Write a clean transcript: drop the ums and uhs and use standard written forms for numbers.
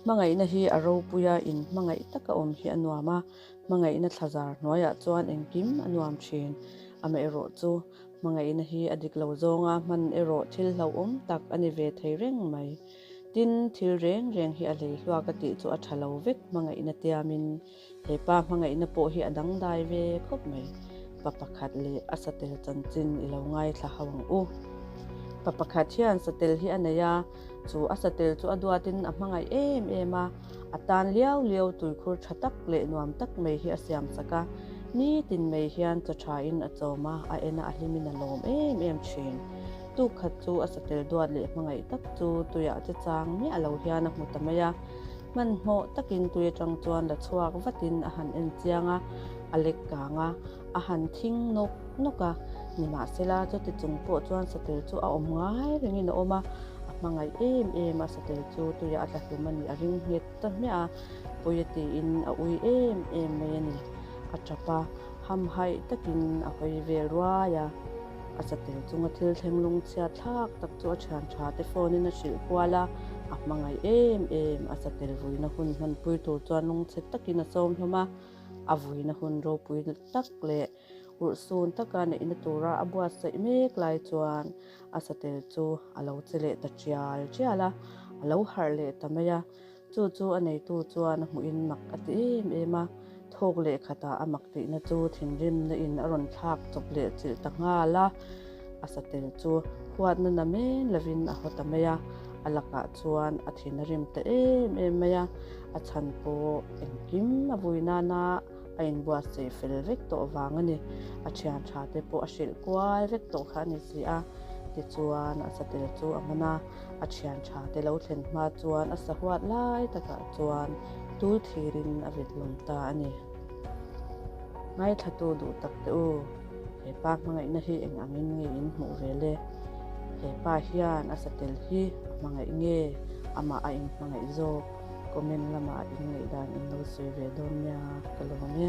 Hmangaihna hi a ropui a, in hmangaih taka awm hi a nuam a, hmangaihna thlazar hnuaiah chuan engkim a nuam thin. Amaherawh chu, hmangaihna hi a dik lo zawnga hman erawh thil hlauhawm tak a ni ve thei reng mai. Tin, thil reng reng hi a hlei hluak a tih chu a tha lo vek hmangaihna tiamin. He pa hmangaihna pawh hi a dangdai ve khawp mai. Pa pakhat leh a satel chanchin i lo ngaithla ho ang u. Pa pakhat hian satel hi a nei a, chu a satel chu a duatin a hmangaih em em a, a tan liau liau tuikhur tha tak leh nuam tak mai hi a siam sak a, nitin mai hian chaw thain a chawm a, a en a, a hlimin a lawm em em thin. Tuk khat chu a satel duat leh hmangaih tak chu tuiah che chang miah lo hian a hmu ta mai a. Hmanhmawh takin tui atang chuan la chhuak vatin a han en chiang a, a lek kang a, a han thing nawk nawk a. Nimahsela, chuti chung pawh chuan satel chu a awm ngai rengin a awm a, a hmangaih em em a, satel chu tuiah a tla hlum a nih a ring nghet ta hmiah a, pawi a tiin a ui em em mai a ni. A tap a, hamhaih takin a hawi vel ruai a. A satel chunga thil thleng lungchhia thlak tak chu a thian tha te phone in a hrilh kual a, a hmangaih em em. A satel vuina hun hmanpui tur chuan lungchhe takin a sawm hlawm a, a vuina hun ropui tak leh urhsun taka neihna tura a buatsaih mek lai chuan a satel chu a lo che leh ta tial tial a, a lo harh leh ta mai a. Chu chu a neitu chuan a hmuhin mak a ti em em a, thawk leh khatah a mak tihna chu thinrimna in a rawn thlak chawp leh chilh ta nghal a. A satel chu huatna na men lovin a haw ta mai a, a lakah chuan a thin a rim ta em em mai a, a chhan pawh engkim a vui nana a inbuatsaih fel vek tawh vang a ni. A thian tha te pawh a hrilh kual vek tawh kha a ni si a, tichuan a satel chu a man a. A thian tha te lo thlen hma chuan a sahuat lai takah chuan tul thirin a vit lawm ta a ni. Ngaithlatu duh tak teh u, he pa hmangaihna hi eng angin nge in hmuh ve le? He pa hian a satel hi a hmangaih nge amah a inhmangaih zawk? Comment lamah in ngaihdan in lo sawi ve dawn nia ka lawm e.